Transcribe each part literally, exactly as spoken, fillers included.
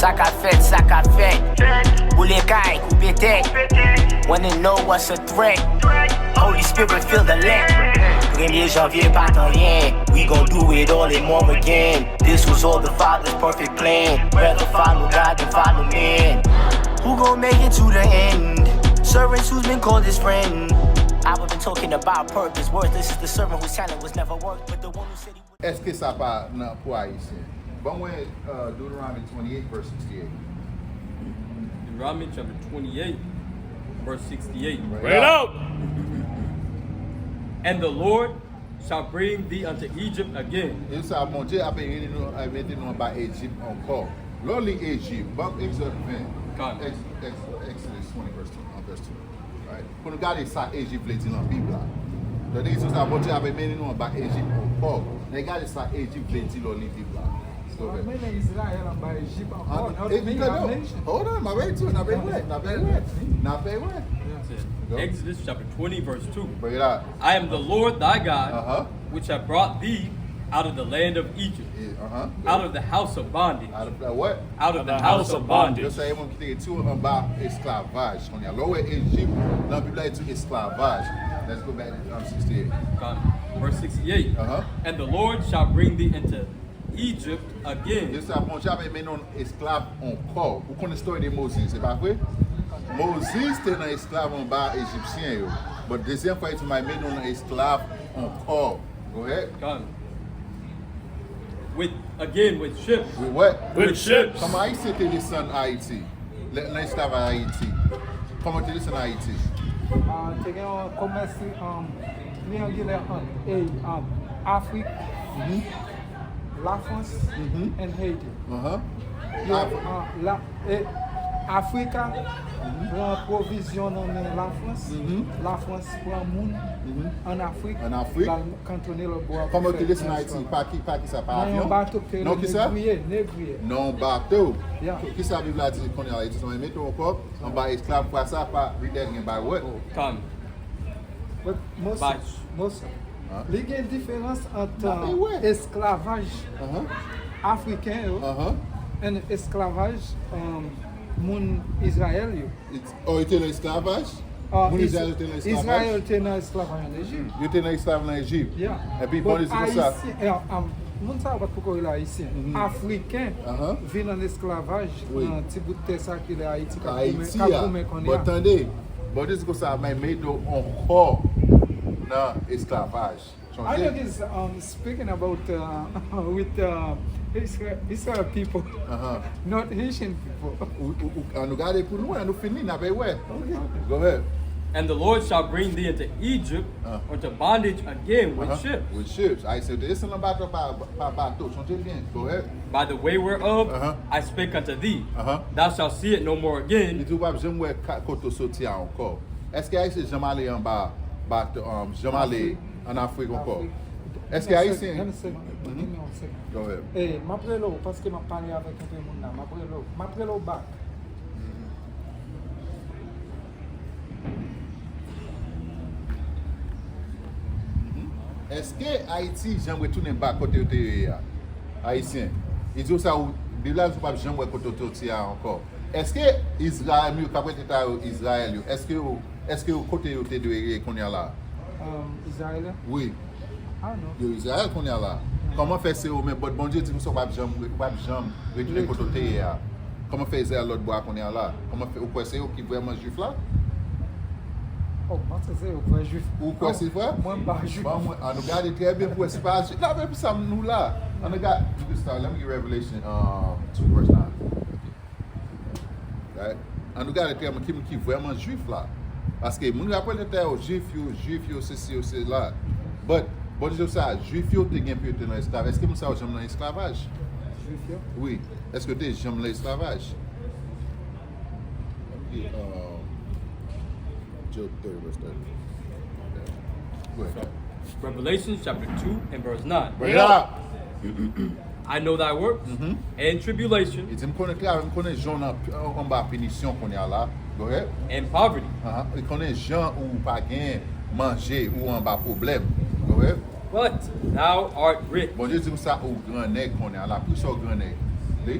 Sa k ap fèt, sa k ap fèt. Boule kay, koupe tèt. Wanna know what's a threat? Holy Spirit, feel the land. Premye janvye pa t anyen. We gon' do it all and more again. This was all the Father's perfect plan. Rather follow God than follow man. Who gon' make it to the end? Servants who's been called his friend. I've been talking about purpose. Worthless is the servant whose talent was never worked, but the one who said he Èske sa pa nan pou Ayisyen? Ban mwen, uh, Deuteronomy twenty-eight, verse sixty-eight. Deuteronomy chapter twenty-eight, verse sixty-eight. Bring it out. And the Lord shall bring thee unto Egypt again. E sa, Bondye ap mennen nou, ap mete nou anba Ejip ankò. Lè w li Ejip, ban m Egzòd ven. Kan. Ex-, ex-, Exodus twenty, verse two, uh, verse two. Right? Pou nou gade sa Ejip vle di nan Bib la. Tande, se sa Bondye ap mennen nou anba Ejip ankò. Men gade sa Ejip vle di lè w li Bib la. L ap mennen Izrayèl anba Ejip ankò. An, North Epi, Vietnam tande, nation. Hold on, m ap di w, n ap wè, n ap wè, n ap wè. Exodus chapter twenty, verse two. Bring it out. I am the Lord thy God, Uh-huh. which have brought thee out of the land of Egypt, Yeah, uh-huh. out of the house of bondage. Out of the what? Out of the house of bondage. Yo, sa e moun ki te retire w anba esklavaj. Kounye a, lè w wè Ejip, nan Bib la, e di esklavaj. Let's go back to, um, sixty-eight. Verse sixty-eight. Uh-huh. And the Lord shall bring thee into Egypt again. E sa, Bondye ap mennen w esklav ankò. Ou konn istwa de Moziz, se pa vre? Moziz te nan esklav anba Ejipsyen yo. But dezyèm fwa, li di, "M ap mennen w nan esklav ankò." Go ahead. Done. With, again, with ships. With what? With ships. Kòman Ayisyen te desann Ayiti? Lè, nan esklavaj Ayiti. Kòman te desann Ayiti? Ah, te gen yon komès, um, triyangilè ant, eh, um, Afrik, Mhm. Lafrans, Mhm. and Haiti. Uh-huh. Yo, Af- ah, la, E Afrika pran pwovizyon nan men Lafrans. Mhm. Lafrans pran moun Mhm. ann Afrik, Ann Afrik. l al kantone lòt bò a pou Kòman yo fè te desann Ayiti? transpò. Pa ki, pa ki sa? Pa Nan yon avyon? bato ki te Non, rele ki sa? Negriye, Negriye. Non, bato. Ya. Ki sa Bib la di kounye a? Li di, "M mete w ankò anba esklav, fwa sa pa ridèl gen bay wè." Kan. But most, Bach. most, Hein? Li gen diferans ant N ap wè. esklavaj Ahan. afriken yo Ahan. and esklavaj, um, moun Izrayèl yo. It- Oh, yo te nan esklavaj? Ah, Moun Is- Izrayèl yo te nan esklavaj? Izrayèl te nan esklavaj an Ejip. Yo te nan esklav nan Ejip. Yeah. Epi But Bondye di konsa. Ayisyen, eh, um, moun sa yo pa t poko rele Ayisyen. Mhm. Afriken Ahan. vin an esklavaj Wi. nan ti bout tè sa ki rele Ayiti k ap goumen, Ayiti k ap a. goumen kounye But a. tande, Bondye di konsa, "M ap mete w ankò nan esklavaj." I Sonje? think he's, um, speaking about, uh, with, uh, Israel, Israel people, Ahan. not Haitian people. Ou, ou, ou, an nou gade pou nou wè, an nou fini, n ap wè. Okay. Go ahead. And the Lord shall bring thee into Egypt, Ah. into bondage again with Ahan. ships. With ships. Ayisyen te desann nan bato pa, pa bato. Sonje byen. Go ahead. By the way whereof Ahan. I spake unto thee, Ahan. thou shalt see it no more Li again. di w p ap janm wè ka- kote w soti a ankò. Èske Ayisyen janm ale anba bato, um, janm ale Afrik. Ann Afrik ankò? Afrik. Èske Ayisyen Gen yon sèk, gen yon sèk. Go ahead. Eh, m ap rele w, paske m ap pale avèk yon pe moun la. M ap rele w. M ap rele w back. Èske Ayiti janm retounen back kote yo te ye a? Ayisyen. Li di w sa, ou, Bib la di w p ap janm wè kote w soti a ankò. Èske Izrayèl yo, k ap rete ta yo, Izrayèl yo, èske yo, èske yo kote yo te dwe ye kounye a la? Um, Izrayèl? Wi. Ah, non. Yo Izrayèl kounye a la. Kòman fè se yo menm, but Bondye di konsa w p ap janm, w p ap janm retounen kote w te ye a? Kòman fè Izrayèl lòt bò a kounye a la? Kòman fè, ou kwè se yo ki vrèman Jwif la? Oh, m panse se yo vrè Jwif. Ou kwè se vrè? Mwen m pa Jwif. Bon, mwen, an nou gade trè byen pou wè si pa Jwif la, men pou sa nou la. An nou gade, let me get Revelation, um, two verse nine. Right? An nou gade trè byen ki moun ki vrèman Jwif la. Paske moun yo ap rele tèt yo Jwif, yo Jwif, yo sesi, yo sela. But, bon, di sa, Jwif yo te gen pou yo te nan esklav. Èske moun sa yo janm nan esklavaj? Jwif yo? Wi. Èske yo te janm nan esklavaj? Job thirty, verse thirty. Go ahead. Revelation chapter two and verse nine. Bring it out. I know thy works Mhm. and tribulation Li di, "M konnen travay, m konnen jan w nan, anba pinisyon kounye a la." Go ahead. and poverty. Aha. Li konnen jan ou pa gen manje, ou anba pwoblèm. Go ahead. But thou art rich. Bondye di konsa, ou grannèg kounye a la. Poukisa ou grannèg? Li?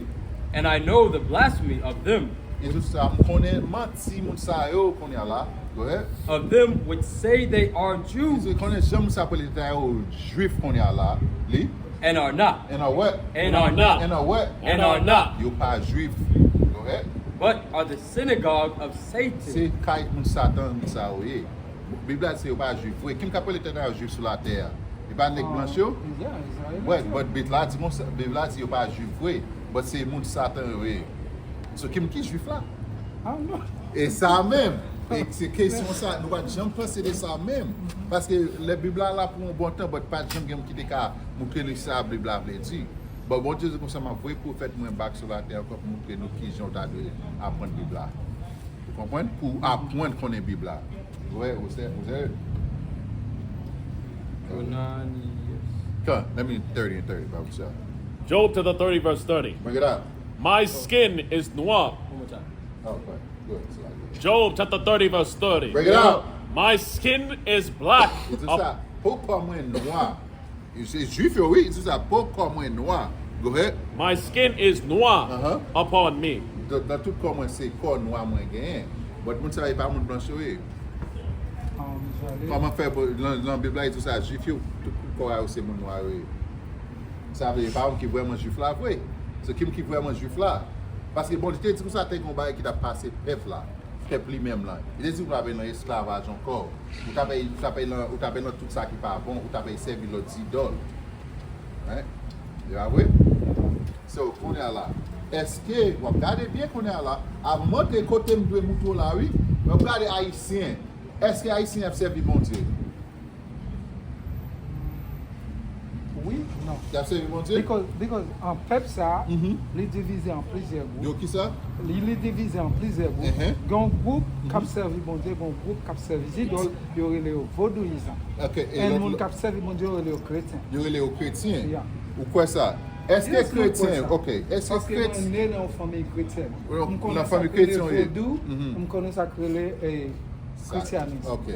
And I know the blasphemy of them, E tout sa, m konnen manti moun sa yo kounye a la. Go ahead. Of them which say they are Jews, Se konnen jan moun sa pale ta yo jwif kounye a la. Li. And are not. And are what? And are not. And are what? And are not. Yo pa jwif. Go ahead. But are the synagogue of Satan. Se kay moun Satan moun sa yo ye. Bib la di se yo pa jwif vre. Kim ka pale ta yo jwif sou latè a? E pa nèg blanch yo? Yeah, Israelite. Wè, but Bib la di konsa, Bib la di yo pa jwif vre. But se moun Satan yo ye. So kim ki jwif la? I don't know. E sa menm. E se kesyon sa, nou pa t janm panse de sa menm. Paske lè Bib la la pou yon bon tan, but pa t janm gen moun ki te ka moutre nou sa Bib la vle di. Bon, Bondye di konsa, m ap voye pwofèt mwen bak sou latè ankò pou moutre nou kijan w ta dwe aprann Bib la. Ou konprann? Pou w aprann konnen Bib la. Wè, ou se, ou se. Konani, yes. Kan, let me thirty and thirty, Bible sa. Job chapter thirty, verse thirty. Bring it out. My skin is noir. One more time. Oh, okay. Good. So I get it. Job chapter thirty, verse thirty. Bring it out. My skin is black. E di sa, po kò mwen nwa. E se jwif yo, wi. E di sa, po kò mwen nwa. Go ahead. My skin is noir Uh-huh. upon me. Nan nan tout kò mwen, se kò nwa mwen genyen. But moun sa yo, e pa moun blanch yo ye. Um, Israelite. Kòman fè pou, nan, nan Bib la, e di sa, jwif yo, tout kò a yo se moun nwa yo ye. Sa vle, e pa moun ki vrèman jwif la vre. Se kim ki vrèman jwif la. Paske Bondye te di konsa, te gen yon bagay ki t ap pase pèp la. Pèp li menm lan. Li te di ou t ap nan esklavaj ankò. Ou t ap, ou t ap nan, ou t ap nan tout sa ki pa bon, ou t ap sèvi lòt zidòl. Hein? E pa vre? So, kounye a la, èske, w ap gade byen kounye a la, avan monte kote m dwe montre w la, wi, w ap gade Ayisyen. Èske Ayisyen ap sèvi Bondye? Wi, non. Y ap sèvi Bondye? Because, because an pèp sa, Mhm. li divize an plizyè gwoup. Yo ki sa? Li, li divize an plizyè gwoup. Mhm. Gen yon gwoup k ap sèvi Bondye, gen yon gwoup k ap sèvi zidòl, yo rele yo vodouyizan. Ok, e E lòt moun lòt- k ap sèvi Bondye, yo rele yo kretyen. Yo rele yo kretyen. Yeah. Ou kwè sa? Èske Yes, mwen kwè kretyen, sa. ok, èske Paske mwen kretyen, ne nan yon fanmi kretyen. Nan M konnen nan sa fanmi k rele kretyen w ye. vodou, Mhm. m konnen sa k rele eh, Sa- kretyanis. Ok.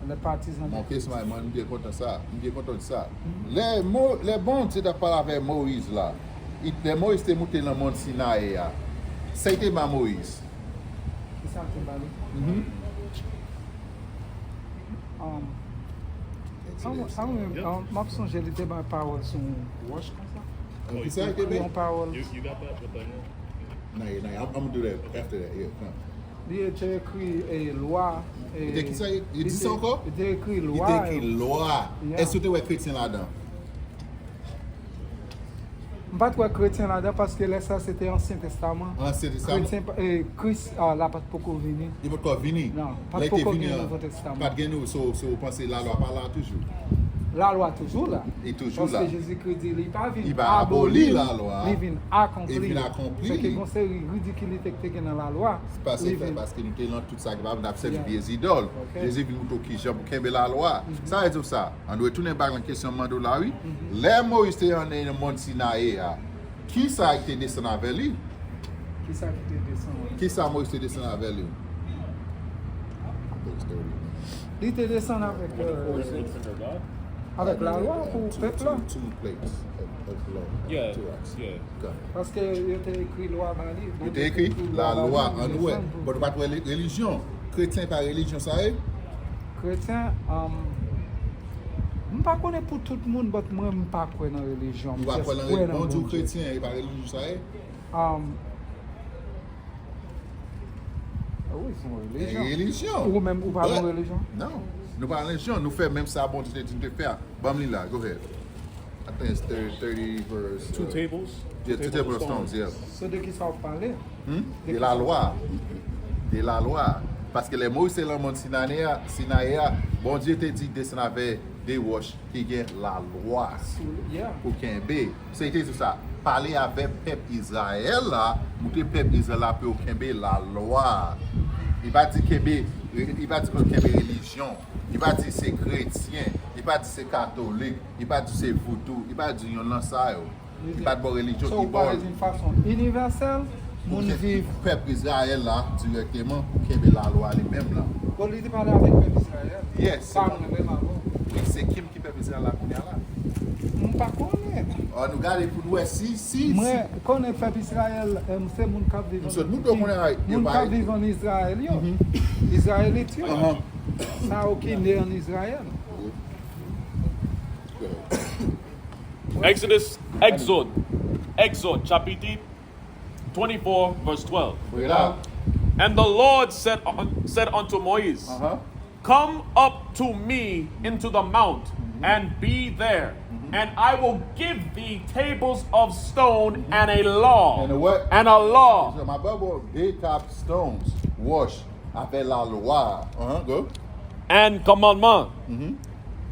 Lè patizan. Ok, se mwen, mwen byen kontan sa. Mwen byen kontan sa. Lè, Mo, lè Bondye t ap pale avèk Moyiz la, i- lè Moyiz te moute nan mòn Sinayi a, sa l te ba Moyiz? Ki sa te ba li? Mhm. Um, sa mwen, sa mwen, um, m ap sonje li te bay pawòl sou yon wòch konsa. Ki sa l te Ekri bay? Yon pawòl. You, you got that with the Nah, yeah, nah, I'm, I'm gonna do that after that, yeah. Nah. Li te ekri eh, lwa. Eh, Li te ki sa? Li di te- sa ankò? Li te ekri Li lwa. te ekri lwa. Yeah. Èske w te wè kretyen ladan? M pa t wè kretyen ladan paske lè sa se te Ansyen Testaman. Ansyen Testaman. Kretyen, eh, Kris ah, la pa t poko vini. Li pa t ko vini. Non, pa Lè t l te poko vini gen an, Nouvo Testaman. Pa t gen nou, so, so w panse lalwa pa la toujou? Lalwa toujou la. Li toujou la. Paske Jezikri di li pa vin Li pa aboli aboli, lalwa. Li vin akonpli. Li vin akonpli. Fè ke gon seri ridikilite ki te gen nan lalwa. Paske, Li vin- paske nou te nan tout sa ki pa bon, n ap sèvi Yeah. vye zidòl. Ok. Jezi vin montre w kijan pou kenbe lalwa. Mhm. Sa vle di w sa? Ann retounen bak nan kesyon m mande w la, wi. Mhm. Lè Moyiz te nan mòn Sinayi a, ki sa ki te desann avè li? Ki sa ki te desann? Ki sa Moyiz te desann avè li? Li te desann avèk, euh, avèk lalwa pou pèp la. Two, two plates of, of law. Yeah, Two rocks. Yeah. Go. Paske yo te ekri lwa ba li. Yo te ekri lalwa, ann wè. Desann pou Bon, nou pa t wè relijyon. Kretyen pa relijyon sa ye? Kretyen, um, m pa konnen pou tout moun, but mwen m pa kwè nan relijyon. Nou pa kwè nan relijyon. Bon, di w kretyen, e pa relijyon sa ye? Um, wi, se yon E relijyon. relijyon. Ou menm, ou pa nan relijyon? Non. Nou pa nan relijyon. Nou fè menm sa Bondye te di nou te fè a. Ban m li la. Go ahead. I think it's thirty, thirty verse. Two uh, tables? Yeah, two tables of stones, yeah. So de ki sa w ap pale? Hmm? De lalwa. De lalwa. Paske lè Moyiz te nan mòn Sinayi a, Sinayi a, Bondye te di desann avè de wòch ki gen lalwa Yeah. pou kenbe. Se te di sa, pale avè pèp Izrayèl la, montre pèp Izrayèl la pou yo kenbe lalwa. Li pa di kenbe, li pa di pou yo kenbe relijyon. Li pa di se kretyen, li pa di se katolik, li pa di se voudou, li pa di yonn nan sa yo. Li pa t ba w relijyon ki ba w. Yon fason inivèsèl, moun viv. Pèp Izrayèl la, dirèkteman, pou kenbe lalwa li menm la. Bon, li te pale avèk pèp Izrayèl. Yes. Pa mwen menm avè w. Wi, se kim ki pèp Izrayèl la kounye a la? M pa konnen. An nou gade pou nou wè si, si, si. Mwen konnen pèp Izrayèl, em, se moun k ap viv M sot mouton konnen a yo moun k pa ap viv an Izrayèl yo. Izrayelit yo. Ahan. Sa yo ki ne an Izrayèl. Exodus, Exode, Exode, chapitre twenty-four, verse twelve. Bring it out. And the Lord said, un- said unto Moses, Ahan. Come up to me into the mount and be there, and I will give thee tables of stone and a law. And a what? And a law. So my Bible, they top stones, wash, avè la lwa. Uh-huh, go. And commandment, Mhm.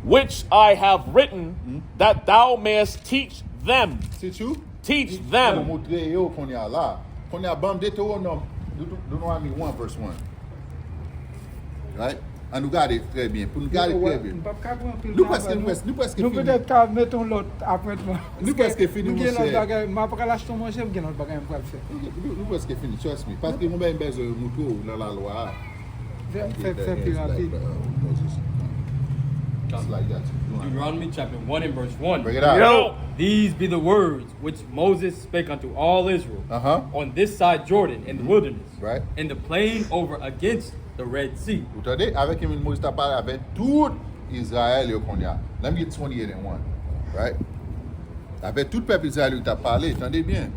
which I have written, that thou mayest teach them. Teach you? Teach Pou them. Moutre yo kounye a la. Kounye a ban m Deuteronome, Deut- Deuteronomy one verse one. Right? An nou gade trè byen. Pou nou gade trè byen. M p ap ka pran anpil Nou tan prèske, avè nou nou. prèske, nou prèske Nou fini. Petèt ka mete yon lòt apwentman. Nou prèske fini, Nou gen lòt monchè. Bagay. M ap pral achte yon manje, m gen lòt bagay m pral fè. Nou, nou, nou prèske fini, trust me. Paske mwen bay bezwen moutre w nan la lwa a. Fè, fè, fè pi rapid. Moses. It's like that. Deuteronomy chapter one and verse one. Bring it out. Yo. These be the words which Moses spake unto all Israel Uh-huh. on this side Jordan in the wilderness, Right. in the plain over against the Red Sea. Ou tande? Avèk ki moun Moyiz t ap pale avèk tout Izrayèl yo kounye a. Let me get twenty-eight and one. Right? Avèk tout pèp Izrayèl yo t ap pale, tande byen.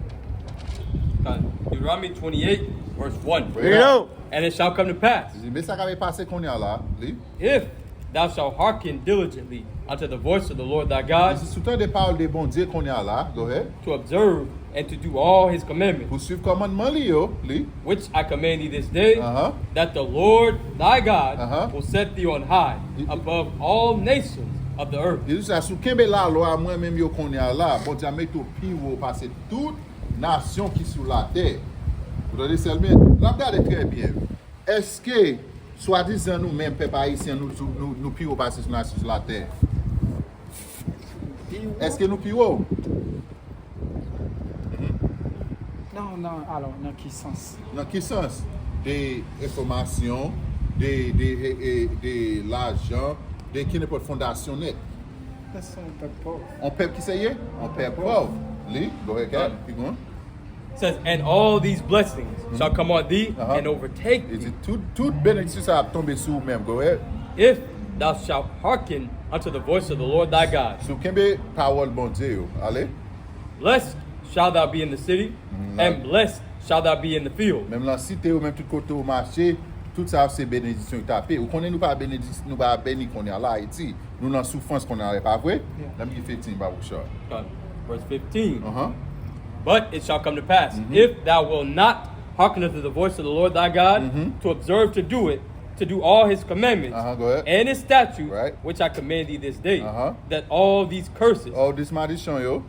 Uh, Deuteronomy twenty-eight, verse one. Bring it out. And it shall come to pass Li di, men sa k ap pase kounye a la, li. if thou shalt hearken diligently unto the voice of the Lord thy Li God di, si w tande pawòl de Bondye kounye a la, go ahead. to observe and to do all his commandments, Pou suiv kòmandman li yo, li. which I command thee this day, Uh-huh. that the Lord thy God Uh-huh. will set thee on high Li- above all nations of the earth. Li di sa, si w kenbe la lwa mwen menm yo kounye a la, Bondye a mete w pi wo pase tout nasyon ki sou latè. Ou tande sèlman? N ap gade trè byen. Èske, swadizan nou menm, pèp ayisyen, nou, nou, nou pi wo pase sou nasyon sou latè? Èske nou pi wo? Nan, nan, alò, nan ki sans? Nan ki sans? De enfòmasyon, de, de, de, de lajan, de ki nenpòt fondasyon nèt. Èske se yon pèp pòv? On pèp ki serye? On pèp pòv. Li, go ahead, Ken. Keep going. Says, and all these blessings shall come on thee Uh-huh. and overtake Li thee. di tout, tout benediksyon sa ap tonbe sou ou menm. Go ahead. If thou shalt hearken unto the voice of the Lord thy God. Si w kenbe pawòl Bondye yo, ale. Blessed shalt thou be in the city, Mhm. and blessed shalt thou be in the field. Menm lan site yo, menm tout kote ou mache, tout sa se benediksyon yo tape. Ou konnen nou pa benedis, nou pa beni kounye a la Ayiti. Nou nan soufrans kounye a la, e pa vre? Yeah. Let me get fifteen, Bible Shop. Uh, Verse fifteen. Uh-huh. But it shall come to pass, Mhm. if thou wilt not hearken unto the voice of the Lord thy God, Mhm. to observe to do it, to do all his commandments Uh-huh, go ahead. and his statutes, Right. which I command thee this day, Uh-huh. that all these curses, All this malediksyon yo.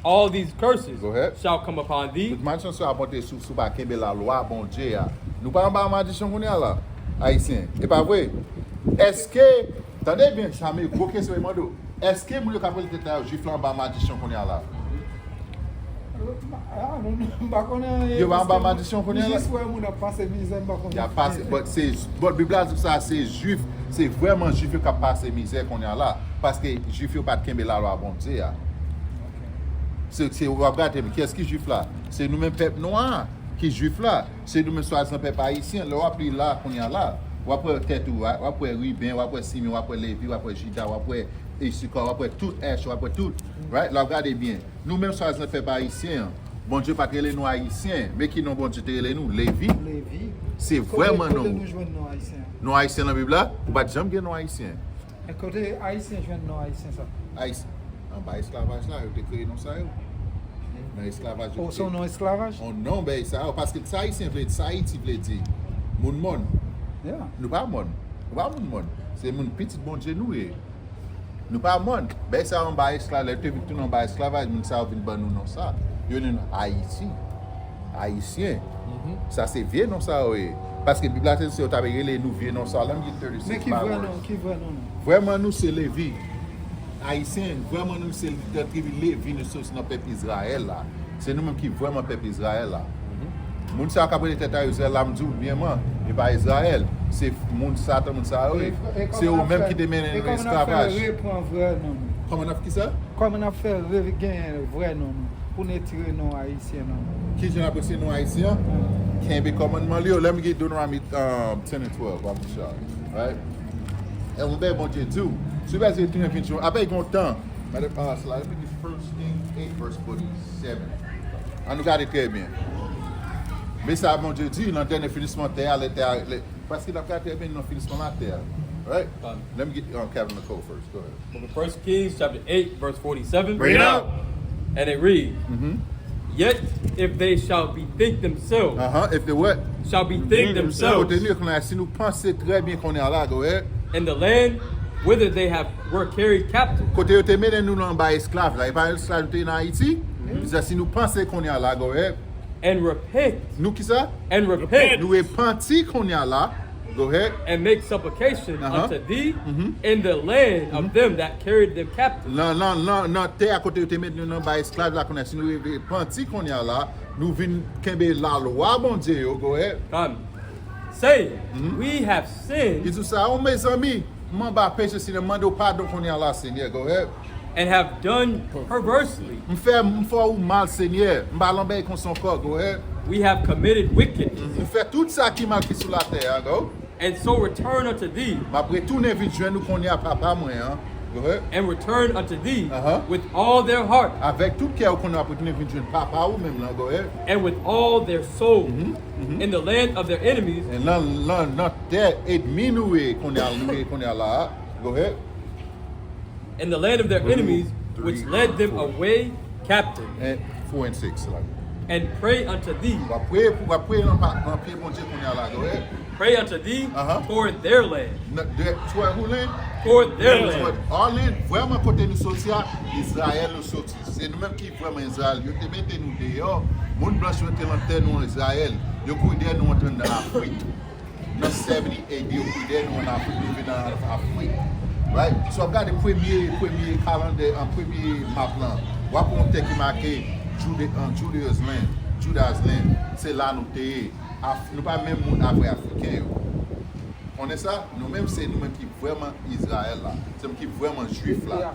all these curses Go ahead. shall come upon thee. Tout malediksyon sa ap monte sou, sou pa kenbe la lwa Bondye a. Nou pa anba malediksyon kounye a la, Ayisyen. E pa vre? Èske, tande byen, sa men gwo kesyon e mande w. Èske moun yo ka pale tèt la yo, Jwif la anba malediksyon kounye a la? Ah, non, non, m pa konnen. Yo pa anba malediksyon kounye a la? Jis wè moun ap pase mizè, m pa konnen. Y ap pase, but se, but Bib la di sa, se Jwif, se vrèman Jwif yo k ap pase mizè kounye a la, paske Jwif yo pa t kenbe lalwa Bondye a. Se, se, w ap gade, men kiyès ki Jwif la? Se nou menm pèp nwa a ki Jwif la. Se nou menm swadizan pèp ayisyen. Lè w ap li la kounye a la, w ap wè tèt ou, w ap wè Riben, w ap wè Simeyon, w ap wè Levi, w ap wè Jida, w ap wè Isikò, w ap wè tout Èch, w ap wè tout. Right? Lè w ap gade byen. Nou menm swadizan pèp ayisyen an, Bondye pa t rele nou Ayisyen. Men ki non Bondye te rele nou? Levi. Levi. Se vrèman Kote non. Nou jwenn non ayisyen? Non ayisyen nan Bib la, ou pa t janm gen non ayisyen. E kote ayisyen jwenn non ayisyen sa? Ayis, anba esklavaj la, yo te kreye non sa yo. Nan esklavaj yo O, se yon non esklavaj? On non bay sa yo, paske sa ayisyen vle di, sa Ayiti vle di, moun mòn. Yeah. Nou pa mòn. Nou pa moun mòn. Se moun pitit Bondye nou ye. Nou pa mòn. Bay sa yo anba esklavaj, lè yo te vin tounen anba esklavaj, moun sa yo vin ban nou non sa. Yo rele nou Ayiti. Ayisyen. Sa se vye non sa yo ye. Paske Bib la te di se yo ta rele nou vye non sa. Let me get thirty-six. Men ki vrè non, ki vrè non nou? Vrèman nou se Levi. Ayisyen, vrèman nou se nan tribi Levi, nou soti nan pèp Izrayèl la. Se nou menm ki vrèman pèp Izrayèl la. Moun sa yo k ap rele tèt a yo Izrayèl la, m di w byen man, e pa Izrayèl. Se moun Satan, moun sa yo ye. Se yo menm ki te mennen nou esklavaj. Repran vrè non nou. Kòman n ap ki sa? Kòman n ap fè re- genyen vrè non nou? Pou n retire non ayisyen nan nou. Ki jan n ap retire non ayisyen an? Kenbe kòmandman li yo. Let me get Deuteronomy, um, ten and twelve, I'm sorry. Right? E yon bèl Bondye di w. Si w pa retounen vin jou, apre yon tan, madan pa sa la, let me get First King eight verse forty-seven. Ann nou gade trè byen. Men sa Bondye di, nan dènye finisman tè a, lè tè a, lè, paske n ap gade trè byen nan finisman latè a. Right? Let me get, um, Kevin Nicole first. Go ahead. Book of First Kings, chapter eight, verse forty-seven. Bring it out. And it reads, Yet if they shall bethink themselves, Uh-huh. If they what? Shall bethink themselves, Kote nou ye kounye a, si nou panse trè byen kounye a la, go ahead. In the land whither they have, were carried captive, Kote yo te mennen nou anba esklav la, e pa esklav nou te ye nan Ayiti? Li di si nou panse kounye a la, go ahead. And repent. Nou ki sa? And repent. Nou repanti kounye a la. Go ahead. And make supplication Uh-huh. unto thee Mm-hmm. in the land of Mm-hmm. them that carried them captive. Nan, nan, nan, nan tè a kote yo te met nou nan ba esklav la kounye a, si nou repanti kounye a la, nou vin kenbe lalwa Bondye yo, go ahead. Come. Say, Mm-hmm. We have sinned. Li di sa, o mezanmi, m anba peche, Senyè, m mande w padon kounye a la, Senyè, go ahead. And have done perversely. M fè, m fè w mal, Senyè. M pa lanbèy konsa ankò, go ahead. We have committed wickedness. M fè tout sa ki mal ki sou latè a, go. And so return unto thee. M ap retounen vin jwenn ou kounye a, papa mwen an. Go ahead. And return unto thee Uh-huh. with all their heart. Avèk tout kè ou konnen w ap retounen vin jwenn papa ou menm lan, go ahead. And with all their soul. Mm-hmm. Mm-hmm. In the land of their enemies. E nan, nan, nan tè ènmi nou ye kounye a, nou ye kounye a la a. Go ahead. In the land of their enemies, which led them away captive. And four and six, like. And pray unto thee. W ap preye pou, w ap preye nan pa, nan pye Bondye kounye a la, go ahead. Pray unto thee Uh-huh. toward their land. Nan, de, toward who land? Toward their land. Toward our land. Vrèman kote nou soti a, Izrayèl nou soti. Se nou menm ki vrèman Izrayèl. Yo te mete nou deyò. Moun blanch yo te nan tè nou an Izrayèl. Yo kouri dèyè nou antre nan Afrik. Nan seventy A D yo kouri dèyè nou an Afrik, nou vin nan Afrik. Right? So w ap gade premye, premye kalandè, an premye map lan, w ap wè yon tè ki make Jude-, an Judea's land, Judas land. Se la nou te ye. Af-, nou pa menm moun avè Afriken yo. Konnen sa? Nou menm se nou menm ki vrèman Izrayèl la. Se nou ki vrèman Jwif la.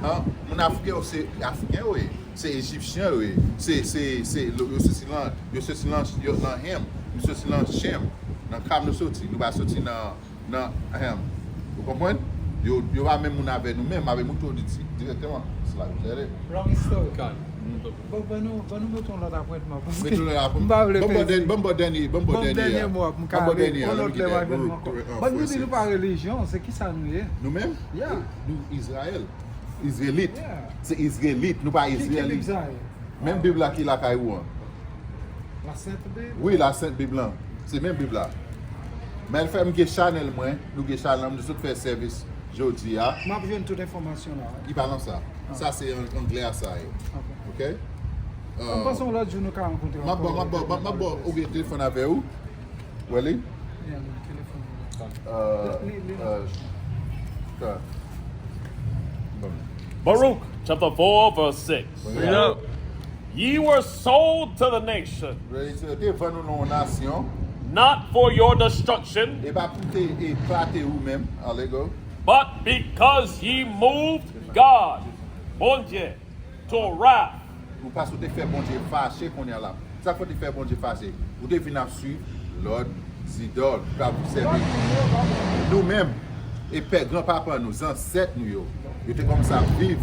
An, moun Afriken yo se Afriken yo ye. Se Ejipsyen yo ye. Se, se, se, yo soti lan, yo soti lan, yo lan Ham. Nou soti lan Shem. Nan Kam nou soti. Nou pa soti nan, nan Ham. Ou konprann? Yo, yo pa menm moun avè nou menm, avè moun tou di-, dirèkteman. Se la nou jere. Long story. Bon, ban nou, ban nou mete yon lòt apwentman pou mwen. Mete yon lòt apwentman. M pa vle pèdi. Ban m ba dènye, ban m ba dènye mo a pou m ka ale yon lòt lè m a jwenn nou ankò. Ban nou di nou pa relijyon, se kisa nou ye? Nou menm? Yeah. Nou Izrayèl. Izrelit. Yeah. Se Izrelit, nou pa Izrayèl. Ki, ki Bib sa ye? Menm Bib la ki lakay ou an. La Sent Bib? Wi, la Sent Bib lan. Se menm Bib la. Men fè m gen chanèl mwen, nou gen chanèl, nou sot fè sèvis jodi a. M ap jwenn tout enfòmasyon la. Li pa nan sa. Ah. Sa se an, anglè a sa ye. Ok. Ok? M panse yon lòt jou nou ka rankontre ankò. M ap ba, m ap ba, m ap ba, ou gen telefòn avè ou? Wè li? Yeah, nan telefòn. Euh, euh, euh, bon. Baruch chapter four verse six. Bring it out. Ye were sold to the nation. Yo te vann nou nan yon nasyon. Not for your destruction. E pa pou te eklate ou menm. Ale, go. But because ye moved God, Bondye, to wrath. Ou paske ou te fè Bondye fache kounye a la. Sa k fè ou te fè Bondye fache? Ou te vin ap swiv lòt zidòl, ou t ap sèvi nou menm, e pè, granpapa nou, zansèt nou yo, yo te kòmanse ap viv,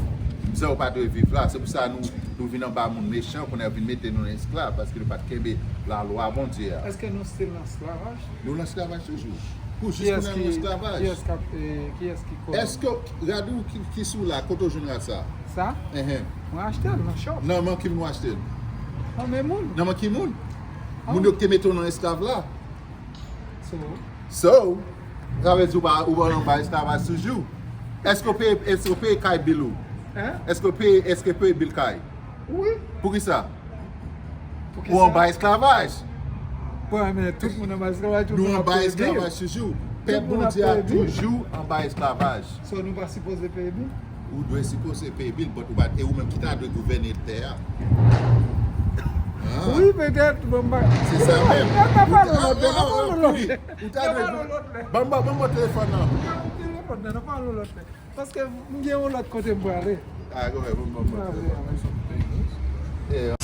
mizè yo pa dwe viv la. Se pou sa nou, nou vin anba moun mechan, kounye a vin mete nou nan esklav, paske nou pa t kenbe lalwa Bondye a. Èske nou still nan esklavaj? Nou nan esklavaj toujou. Pou jis kounye a nou esklavaj. Kiyès ki ap, eh, kiyès ki kolon? Èske, gade ou ki, ki sou la, kote w jwenn rad sa? Sa? Enhen. Mwen achte l nan shop. Nan men ki moun w achte l? Nan men moun. Nan men ki moun? Ah. Moun yo ki te mete w nan esklav la. So? So, sa vle di ou pa, ou pa nan bay esklavaj toujou. Èske w peye, èske w peye kay bil ou? Hein? Èske w peye, èske w peye bil kay? Wi. Poukisa? Ou anba esklavaj. Bon, men tout moun anba esklavaj, tout moun ap peye bil. Nou anba esklavaj toujou. Pèp Bondye a toujou anba esklavaj. So, nou pa sipoze peye bil? Ou dwe sipoze peye bil, but ou pa, e ou menm ki ta dwe gouvène tè a. Ah. Wi, petèt, bon, ba. Se sa menm. N ap pale lòt lè, n ap pale lòt lè. Ou ta dwe, ban m, ban m telefòn nan. Lòt nan, nou pa al yon lòt lè. Paske m gen yon lòt kote m prale. Ah, go ahead. Bon, bon, bon. Ah, vre, ah, vre. Yeah.